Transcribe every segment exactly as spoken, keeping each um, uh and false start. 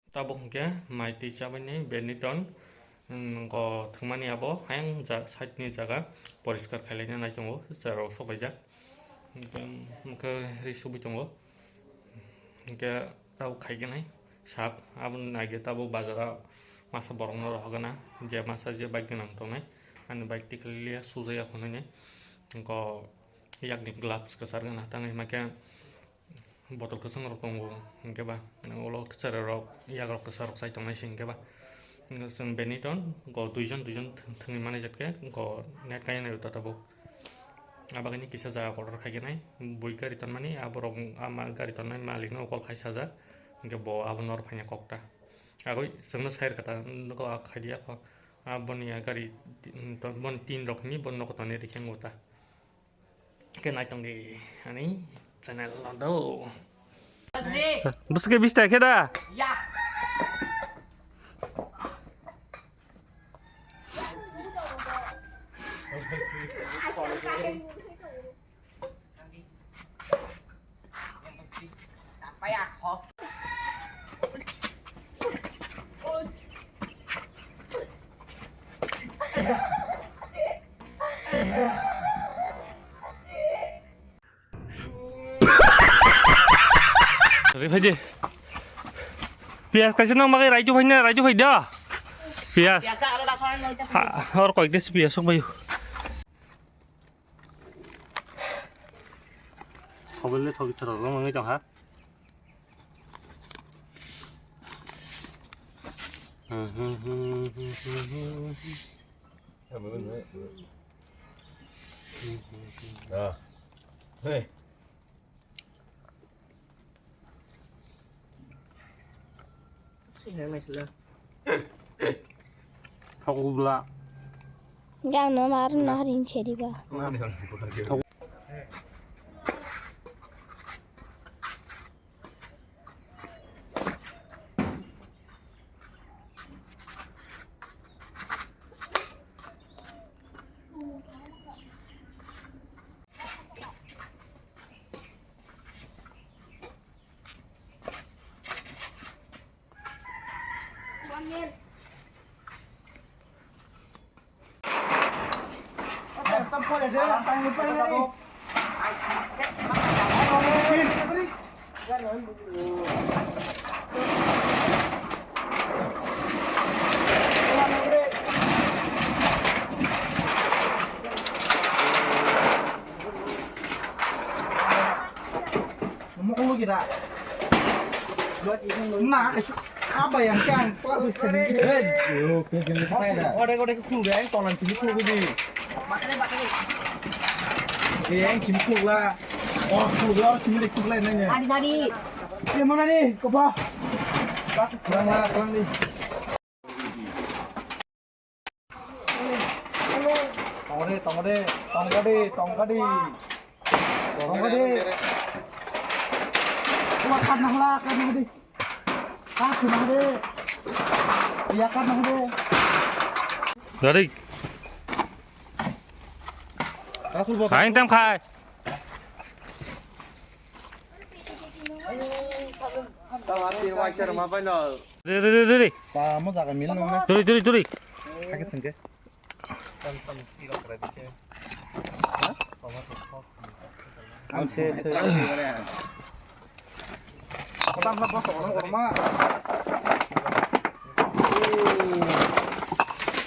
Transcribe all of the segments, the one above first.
Tabuk hwnkhe mai twi chabainai badminton, um, go thwngmani abo ayang ja-, side ni jaga poriskar khailaina nai tongo, chwrairok sobaijak. Hwnkhe, hwnkhe ri subui tongo. Hwnkhe tabuk khaigenai sap, aboni nai khe tabuk bazaro masa borokno rohorgana, je masa je bike gwnang tongnai, ani bike tikhliliya sujaya hwnwi nai. Go yakni gloves kwchar gana tangwi hwnkhe. Botol kwchwng rok tongo, hwnkhe ba ulo kwchwra rok, yak rok kwchwra rok chai tongnai se hwnkhe ba. Chwng badminton go duijon, duijon thwng-, thwngwi manai jat khe go net kaiya nai o ta tabuk. Abagini kisa jaga kotor khai khe nai, bui gari tonmani, aborok ama gari tonnai malik no call khai sajak, hwnkhe bo abono oro phaina kok ta. Agoi chwngno sai rwkha ta, nogo a khai di ya kho, aboni a gari, boni tin rok hwnwi bo nogo tonwi rikhe wng ta. Khe naitong di ani channel o do. Bwswk khe bish taka khe da? Ya. Ri phaidi. Piyas kaisa nang bagwi raiju phaina, raiju phaida. Piyas. Piyas ta aro da phan noi ta. Ha, hor koi des piyas sok bayu. Khobel le thogi thoro lo mangi tong ha. Ah. Hey. Thok ubla. Yang no mar na rin cheri ba. Mokol lagi dah. Na, apa yang kan? Ode ode ke khulga, yang tolan sini khulga di. Eh, yang sini khulga. Oh, khulga, sini khulga nanya. Nadi nadi. Eh, mana nih? Kopa. Kurang lah, kurang nih. Tongode, tongode, tongode, tongode. Tongode. Wah, kan nahla, kan nahdi. Kan nahdi. Iya, kan nahdi. Garik. Rasul bot. Kain tam khai. Tawar tin waisar ma bai no. Re, re, re, re, re. Tamo jaga mil nang na. Turi, turi, turi. Hake thangke. Tam tam sirok kara dise. Ha? Toma to. Ang se, se. Kotam na boss orang orang ma.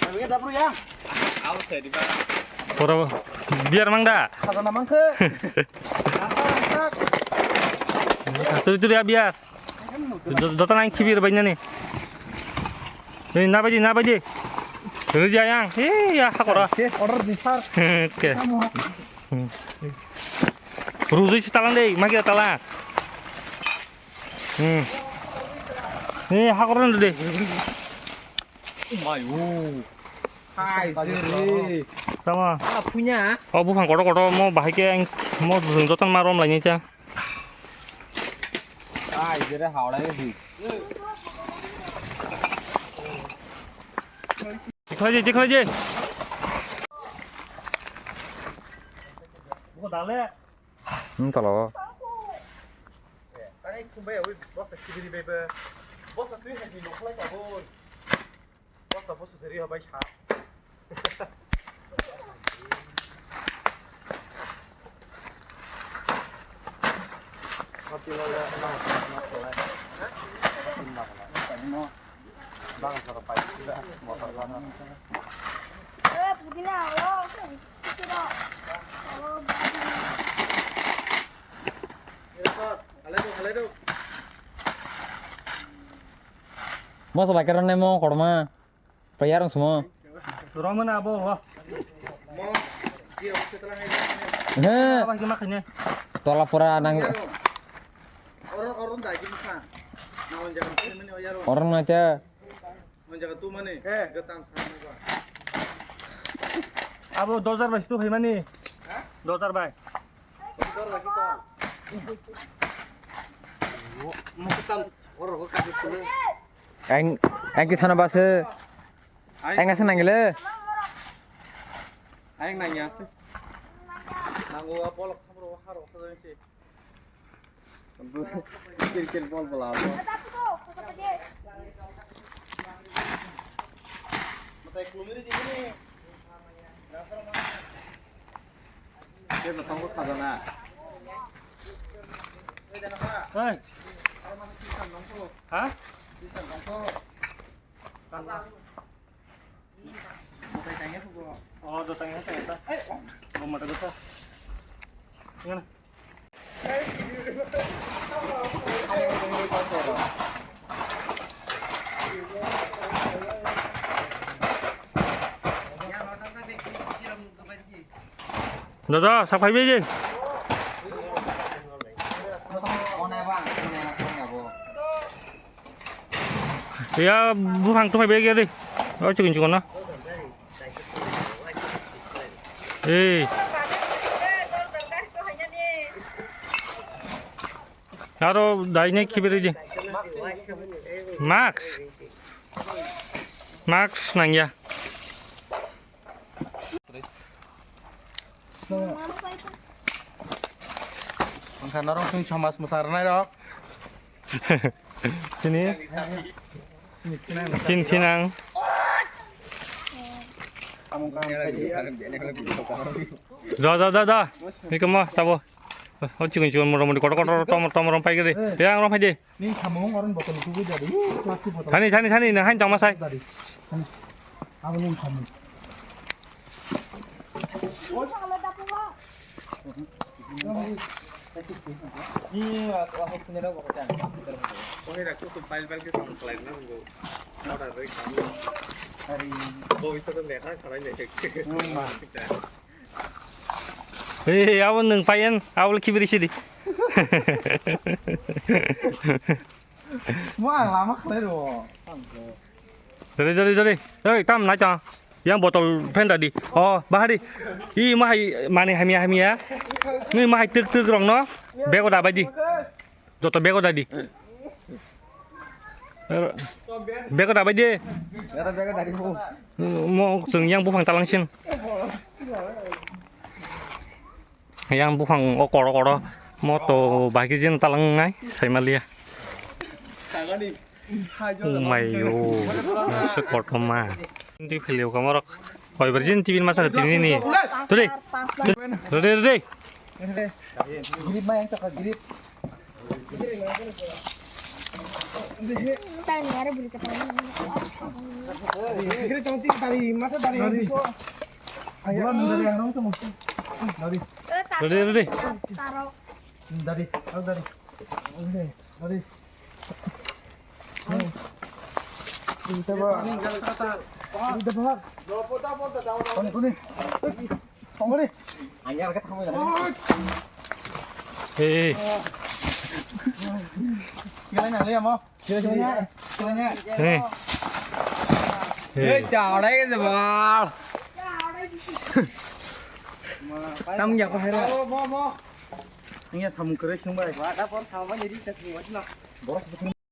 Kami kita bro ya. Awas ya di bawah. Pura biar mang da. Kata namang ke. Turi, turi, ya biar. Jota nang kibir bai nani. Ni na bai di, na bai di. Ni dia yang. Eh, ya hakora. Oke, order di sir. Oke. Rujui si talang dei, magi talang. Hmm. Ni hakora dei. Mayu. Hai, jere. Tama. Ala punya. Oh, buphang kotor kotor mo bahai ke ang mo joton ma rom lai ni cha. Ai, jere hawlai di. Dikhlai di, dikhlai di. Buko dale. Hmm, talo. Tani khumbai oi bokta sibiri bebe. Bosa twi hai di nokhlai taboi. Bosa bosa twi ri habai sa. Hati lo ya, bang sa na kolai. Bang sa pai sida motor lama. Eh, pudina, oh, itu dong. Oh, bagus. Masala kerana mo korma. Payarang semua. Romana abo lo. He. Apa sih makanya? Tola pura nang. Orang orang dah gini kan. Orang aja. Orang jaga tu mana? Eh. Getam sana gua. Abo dozar bai situ hai mani. Hah? Dozar bai. Dozar lagi ta. Mau ketam orang gua kasih dulu. Ang ang kita na base. Ang asa nanggile. Ang nanya sih. Nanggo apa lok samro haro sih. Cricket ball bola. Matai kulumiri di sini. Dia betong kok kagak na. Hei. Hah? Oh, datang ya, datang ya. Oh, mata dosa. Gimana? Dada, sak phaibai je. Ya, buphang tu phaibai ge de. Oh, chikon chikon na. Ei. Aro dai ne kibiri di. Max. Max nangya. Wngkha norok chwng samaj mwsarwnai rok. Chini. Chin thinang. Da, da, da, da. Ni kamo, tabo. O chikon chikon mora mori kotor kotor tom tom rom pai gede. Yang rom pai de. Ning khamung oron botol tubu jadi. Plastic botol. Thani, thani, thani, nang hain tongma sai. Dari. Thani. Abo ning khamung. Ni aku aku punya dah bukan. Kau ni aku tu pai pai ke tong klai na nunggu. Kau dah dari kami. Hari. Kau bisa tu merah, kalau ni. Hmm. Hei, abo nwng payan, abo le kibiri sidi. Mo ang lama khlai rw. Dori, dori, dori. Hei, tam nai chang. Yang botol phen dadi. Oh, bahari. I mahai mani hamya hamya. Ni mahai tuk tuk rong no. Bego da bai di. Joto bego dadi. Bego da bai de. Bego, bego dadi bu. Mo chwng yang buphang talang sin. Yang buphang o koro koro. Mo to bagi jin talang nai sai malia. Umai yo. Se kotor ma. Di philio kamorok. Koi bar jin tibin masa tini ni. Tuli. Tuli, tuli. Grip ma yang cakap grip. Tadi ni ada berita apa? Grip tong tik tadi masa tadi. Dari. Bulan dari yang dong tuh mesti. Dari. Tadi, tadi. Taro. Dari. Dari. Dari. Ini coba. Ini coba. Kuni, kuni. Tongori. Anyar ka thamai. Hei. Gila na le amo. Gila, gila. Gila. Hei. Hei, chawdai ke jabar. Tam ya ko hera. Ini samung kere sung bai. Wah, dapur sama jadi tak buat lah. Boros betul.